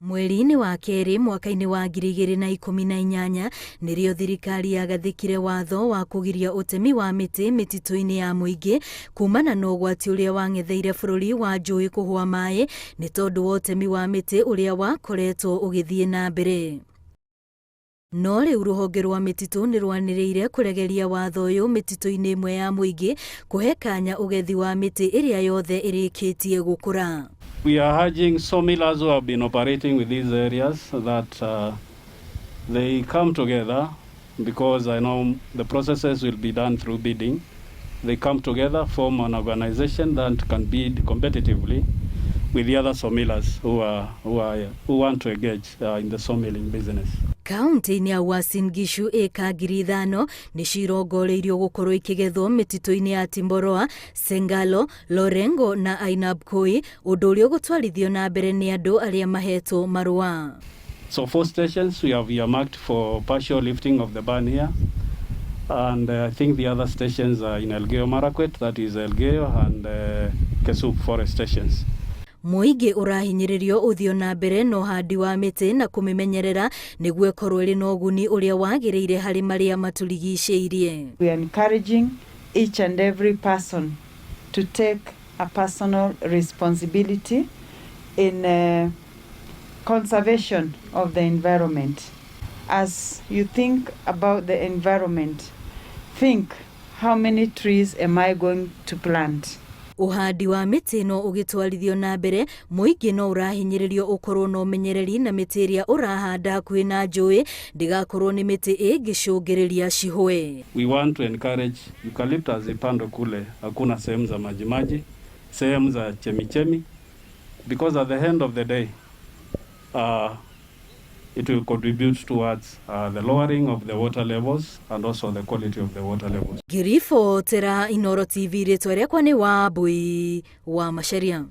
Mweri-inĩ wa kerĩ mwaka-inĩ wa 2018 nĩrĩo thirikari yagathĩkire watho wa kũgiria ũtemi wa mĩtĩ mĩtitũ-inĩ ya mũingĩ kumana na ũgwati ũrĩa wang'etheire bũrũri wa njũĩ kũhũa maĩ nĩ tondũ wa ũtemi wa mĩtĩ ũrĩa wakoretwo ũgĩthiĩ na mbere. No rĩu rũhonge rwa mĩtitũ nĩ rwanĩrĩire kũregeria watho ũyũ mĩtitũ-inĩ ĩmwe ya mũingĩ kũhe kanya ũgethi wa mĩtĩ ĩrĩa yothe ĩrĩkĩtie gũkũra. We are urging sawmillers who have been operating with these areas that they come together, because I know the processes will be done through bidding. They come together, form an organization that can bid competitively with the other sawmillers who want to engage in the sawmilling business. Kaunti-inĩ ya Uasin Gishu ĩka 5,000 nĩ cirongoreirio gũkorwo ikĩgethwo mĩtitũ-inĩ ya Timboroa, Sengalo, Lorengo na Ainabkoi, ũndũ ũrĩa ũgũtwarithio na mbere nĩ andũ arĩa mahetwo marũa. So four stations we have earmarked for partial lifting of the ban here. And I think the other stations are in Elgeyo Marakwet, that is Elgeyo and Kessup forest stations. Mũingĩ ũrahinyĩrĩrio ũthiĩ na mbere na ũhandi wa mĩtĩ na kũmĩmenyerera nĩguo ĩkorwo ĩrĩ na ũguni ũrĩa wagĩrĩire harĩ marĩa matũrigicĩirie. We are encouraging each and every person to take a personal responsibility in conservation of the environment. As you think about the environment, think, "How many trees am I going to plant?" Ũhandi wa mĩtĩ ĩno ũgĩtwarithio na mbere, mũingĩ no ũrahinyĩrĩrio ũkorwo na ũmenyereri na mĩtĩ ĩrĩa ũrahanda hakuhĩ na njũĩ ndĩgakorwo nĩ mĩtĩ ĩngĩcũngĩrĩria cihũe. We want to encourage eucalyptus ipandwe kule hakuna sehemu za majimaji, sehemu za chemichemi, because at the end of the day it will contribute towards the lowering of the water levels and also the quality of the water levels. Ngĩribotera Inooro TV, rĩtwa rĩakwa nĩ Wambui wa Macharia.